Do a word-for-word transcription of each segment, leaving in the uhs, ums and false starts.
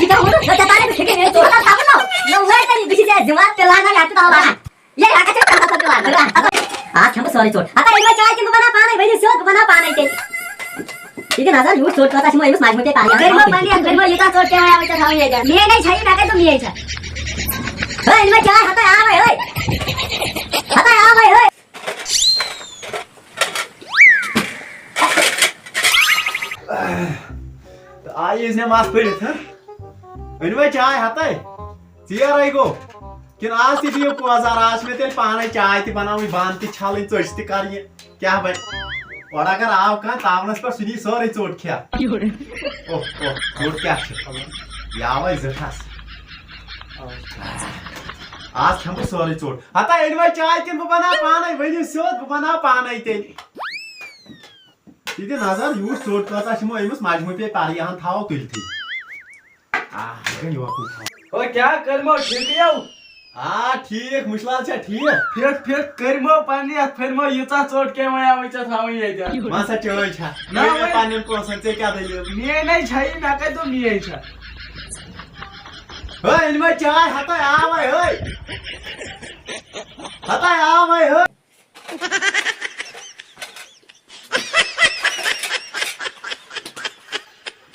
یہِ کیٛاہ ووٚنُتھ؟ نہ، ژےٚ تارے نہٕ فِکرِ، مےٚ ژوٚٹ۔ ژٕ کَتھ تھاوَن نہ؟ نہ، وۄنۍ تَمہِ بِہِتھ ژےٚ ذِمہٕ وار تہِ لاگان، اَتھ تہِ تھاوَن لاگان۔ یے، اَتھ چھِ ژےٚ کَتھ آسان تہِ لاگان۔ آز کھٮ۪مہٕ بہٕ سورُے ژوٚٹ۔ ہَتا، أنۍ وۄنۍ چاے کِنہٕ بہٕ بَناو پانَے؟ ؤنِو سیوٚد، بہٕ بَناو پانَے تیٚلہِ۔ یہِ دِ نظر، یوٗت ژوٚٹ کۭژاہ چھِ یِمو أمِس مجموعہٕ پے پَران۔ کٔرۍ مو پَنٕنۍ، کٔرۍ مو ییٖژاہ ژوٚٹ کیٛاہ وَنان، وۄنۍ ژےٚ تھاوٕنۍ ییٚتہِ۔ میٛٲنۍ ہے چھےٚ یہِ، مےٚ کَتہِ دوٚپ میٛٲنۍ چھےٚ؟ ہے، أنۍ وۄنۍ چاے، ہَتا آو وۄنۍ، ہے۔ ہَتا آو وۄنۍ، ہے۔ تہٕ آیہِ أسۍ مےٚ مَس پٔرِتھ، ہہ؟ أنۍ وۄنۍ چاے ہَتَے؟ ژیر ہے گوٚو۔ کِنہٕ آز تہِ دِیِو پوزار؟ آز چھِ مےٚ تیٚلہِ پانَے چاے تہِ بَناوٕنۍ، بانہٕ تہِ چھَلٕنۍ، ژٔجۍ تہِ کَرٕنہِ۔ کیٛاہ بَنہِ؟ اورٕ اگر آو کانٛہہ تاونَس پٮ۪ٹھ، سُہ نِیہِ سٲرٕے ژوٚٹ کھٮ۪تھ۔ اوہ، اوہ، ژوٚٹ کیٛاہ چھِ؟ یہِ آو اَسہِ زِٹھَس۔ آز کھٮ۪مہٕ بہٕ سٲرٕے ژوٚٹ۔ ہَتا أنۍ وۄنۍ چاے کِنہٕ بہٕ بَناو پانَے؟ ؤنِو سیوٚد، بہٕ بَناو پانَے تیٚلہِ۔ یہِ دِ نظر، یوٗت ژوٚٹ کۭژاہ چھِ یِمو أمِس مجموعہٕ پے پَرٕ، یہِ ہَن تھاوو تُلتھٕے۔ آ، یہِ گٔے یوکُن تھاوُن۔ او، کیٛاہ کٔرمو ٹھیٖکٕے یو؟ آ، ٹھیٖک، مُشلال چھا ٹھیٖک؟ فِٹ، فِٹ کٔرمو پننہِ یَتھ پھٔرمو، ییٖژاہ ژوٚٹ کیٛاہ وۄنۍ آمٕژ ژےٚ تھاوٕنۍ ییٚتہِ؟ وۄنۍ سا چٲنۍ چھا؟ نہ، مےٚ وۄنۍ پننٮ۪ن پونٛسن، ژےٚ کیٛاہ دٔلیٖل؟ میٛٲنۍ ہے چھَیی، مےٚ کَتہِ دوٚپ میٛٲنۍ چھےٚ؟ ہے، أنۍ مےٚ چاے ہَتَے، آ وۄنۍ، ہے۔ ہَتَے، آ وۄنۍ، ہے۔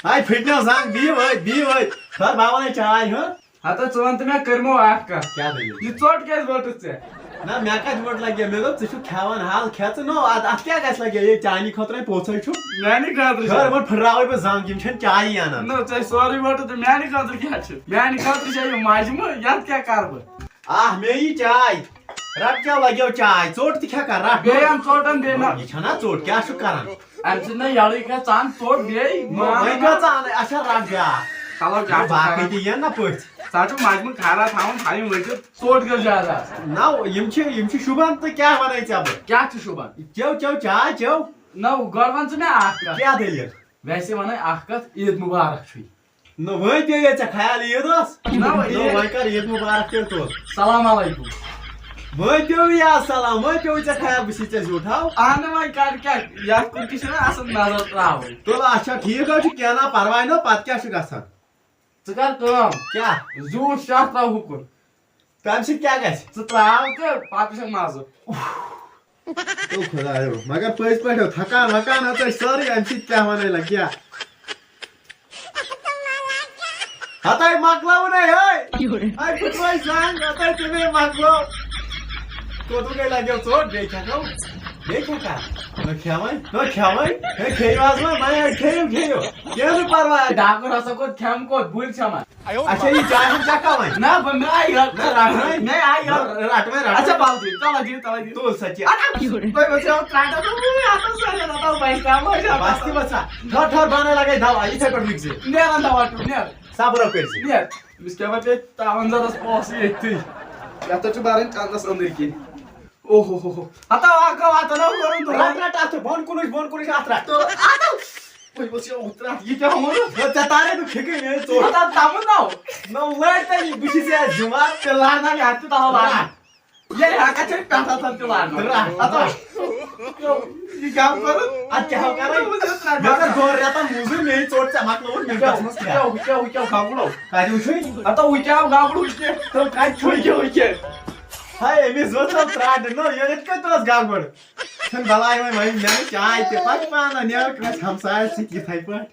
ہاے فِٹنٮ۪س زنٛگ، بِہِو أتھۍ، بِہِو أتھۍ۔ خٲر، بہٕ وَنَے چاے، ہہ؟ ہتا ژٕ وَن تہٕ مےٚ، کٔرمو اَکھ کَتھ۔ کیٛاہ دٔلیٖل؟ یہِ ژوٚٹ کیٛازِ ؤٹٕتھ ژےٚ؟ نہ، مےٚ کَتہِ ؤٹ لَگہِ؟ مےٚ دوٚپ، ژٕ چھُکھ کھٮ۪وان حال، کھےٚ ژٕ نو، اَتھ، اَتھ کیٛاہ گژھِ لَگہِ؟ یے چانی خٲطرَے پوٚژھَے چھُ۔ میٛانہِ خٲطرٕ چھُ۔ خٲر، وۄنۍ پھٕٹراوَے بہٕ زنٛگ، یِم چھَنہٕ چایی اَنان۔ نہ، ژےٚ سورُے ؤٹُتھ تہٕ میٛانہِ خٲطرٕ کیٛاہ چھُ؟ میٛانہِ خٲطرٕ چھےٚ یہِ مَجمہٕ، یَتھ کیٛاہ کَرٕ بہٕ؟ آہ، مےٚ یی چاے۔ رَٹ کیٛاہ لَگیو چاے؟ ژوٚٹ تہِ کھٮ۪کھا؟ رَٹ۔ بیٚیہِ اَن ژوٚٹ اَن، بیٚیہِ نہ۔ یہِ چھَنہ ژوٚٹ؟ کیٛاہ چھُکھ کَران؟ اَمہِ سۭتۍ نہ یَلٕے کھژان ژوٚٹ بیٚیہِ۔ وۄنۍ کۭژاہ اَنَے؟ اچھا، رَٹ بیٛاکھ۔ چلو، کیٛاہ چھُ باقٕے کَران؟ تہِ یِن نہ پٔژھۍ۔ ژٕ ہا چھُکھ مجمہٕ خراب تھاوان، تھاوٕنۍ ؤٹِتھ۔ ژوٚٹ گٔژھ زیادٕ آسٕنۍ۔ نہ، یِم چھِ، یِم چھِ شوٗبان، تہٕ کیٛاہ وَنَے ژےٚ بہٕ؟ کیٛاہ چھُ شوٗبان؟ چیٚو، چیٚو، چاے چیٚو۔ نہ، گۄڈٕ وَن ژٕ مےٚ اَکھ کَتھ۔ کیٛاہ دٔلیٖل؟ ویسے وَنَے اَکھ کَتھ، عیٖد مُبارک چھُے۔ نہ، وۄنۍ پیٚیہِ ژےٚ خیال عیٖد ٲس؟ نہ، وۄنۍ نہ، عیٖد۔ وۄنۍ کر عیٖد مُبارک تیٚلہِ تُل۔ سلام علیکم۔ وۄنۍ پیوٚو یا سلام، وۄنۍ پیوٚو ژےٚ خیال بہٕ چھُس ژےٚ زیوٗٹھ، ہاو؟ اہنُو، وۄنۍ کر کیٛاہ؟ یَتھ کُن تہِ چھُنہ آسان نظر ترٛاوٕنۍ۔ تُل، اچھا، ٹھیٖک حظ چھُ، کینٛہہ نہ پرواے نہ، پتہٕ کیٛاہ چھُ گژھان؟ ژٕ کر کٲم۔ کیٛاہ؟ زیوٗٹھ شاہ ترٛاو ہُکُن۔ تَمہِ سۭتۍ کیٛاہ گژھِ؟ ژٕ ترٛاو تہٕ پتہٕ وٕچھکھ مَزٕ۔ تو خدایو، مگر پٔزۍ پٲٹھۍ ہو، تھکان وکان ہسا چھِ سٲرٕے اَمہِ سۭتۍ، کیٛاہ وَنَے لَگہِ کیٛاہ؟ ہَتَے مۄکلاوُن ہے، ہے۔ یورٕ۔ ہے، بہٕ ترٛٲے زنٛگ، ہَتَے تٔمۍ مۄکلو۔ کوٚتُے لَگیو ژوٚٹ، بیٚیہِ کھٮ۪کھو؟ بیٚیہِ کھٮ۪کھا؟ نہ کھٮ۪وَے، نہ کھٮ۪وَے۔ ہے، کھیٚیِو آز وۄنۍ، وۄنۍ ہے کھیٚیِو، کھیٚیِو۔ کینٛہہ نہٕ پَرواے۔ ڈاکٹر ہسا کوٚت کھٮ۪م کوٚت، بُرۍ چھَما؟ اچھا، یہِ چاے ہُنٛد چکھا وۄنۍ؟ نہ، بہٕ، مےٚ آیہِ یَتھ۔ نہ، رَٹ وۄنۍ۔ مےٚ آیہِ یَتھ۔ نہ، رَٹ وۄنۍ، رَٹ۔ اچھا، بَل دِیِو، تَلَے دِیِو، تَلَے دِیِو۔ تُل سا چےٚ۔ اَدٕ تۄہہِ وٕچھِو، ٹاٹا، اَتھ اوس واریاہ، اَتھ اوس بَچہِ کَم، بَچہِ کَم۔ بَس تہِ وَسا۔ ٹھٔہر، ٹھٔہر، بَنَے لَگَے دَوا، یِتھَے پٲٹھۍ رُکۍ زِ۔ نیران دَوا ٹیوٗب، نیر۔ صبر کٔرۍ زِ۔ نیر۔ أمِس کیٛاہ وَتہِ تاوَن زَرَس پونٛسہٕ ییٚتھٕے۔ یَتھ حظ چھُ بَرٕنۍ چَندَس أنٛدٕرۍ کِنۍ۔ اوہ ہو ہو ہو۔ ہتا اکھ گوٚو، ہتا نہ کوٚرُن تہٕ۔ رٹ، رٹ، اتھ بۄن کُنُے، بۄن کُنُے، اتھ رٹ۔ تہٕ اتھ، وۄنۍ اوس یہِ اوترٕ اتھ، یہِ کیٛاہ ووٚنُتھ؟ ہے، ژےٚ تارے نہٕ فِکرِ، مےٚ ژوٚٹ۔ ہتا تَمُن نو۔ نو لڑ تیٚلہِ، بہٕ چھُس یہِ ذمہٕ وار۔ تیٚلہِ لارناو یہِ اتھ تہِ تَوَے لارناو۔ ییٚلہِ ہٮ۪کان چھِ أسۍ پٮ۪ٹھ آسان تہِ لارناو۔ رٹ۔ ہتا، یہِ کیٛاہ کوٚرُتھ؟ اتھ کیٛاہ ہو کران؟ بہٕ چھُس رٹان۔ مےٚ کٔر دۄن رٮ۪تن موٚزوٗرۍ، مےٚ یہِ ژوٚٹ، ژےٚ مۄکلووُتھ مےٚ ہُہ کیٛاہ، گژھنس ہُہ کیٛاہ، کیٛاہ؟ ہُہ کیٛاہ، ہُہ کیٛاہ گگڑو؟ کتہِ وٕچھُے؟ ہتا، ہُہ کیٛاہ گگڑو چھُ؟ تہٕ کتہِ چھُے؟ ہُہ کیٛاہ، ہُہ کیٛاہ؟ ہاے، أمِس وٲژ ترٛاٹھ، نہ، یہِ یِتھ کٔنۍ تُلس گڑبڑ۔ چھَنہٕ بلاے وۄنۍ، وۄنۍ مےٚ نہٕ چاے تہِ، پتہٕ پانہٕ نیرٕ کٲنٛسہِ ہمسایَس سۭتۍ یِتھَے پٲٹھۍ۔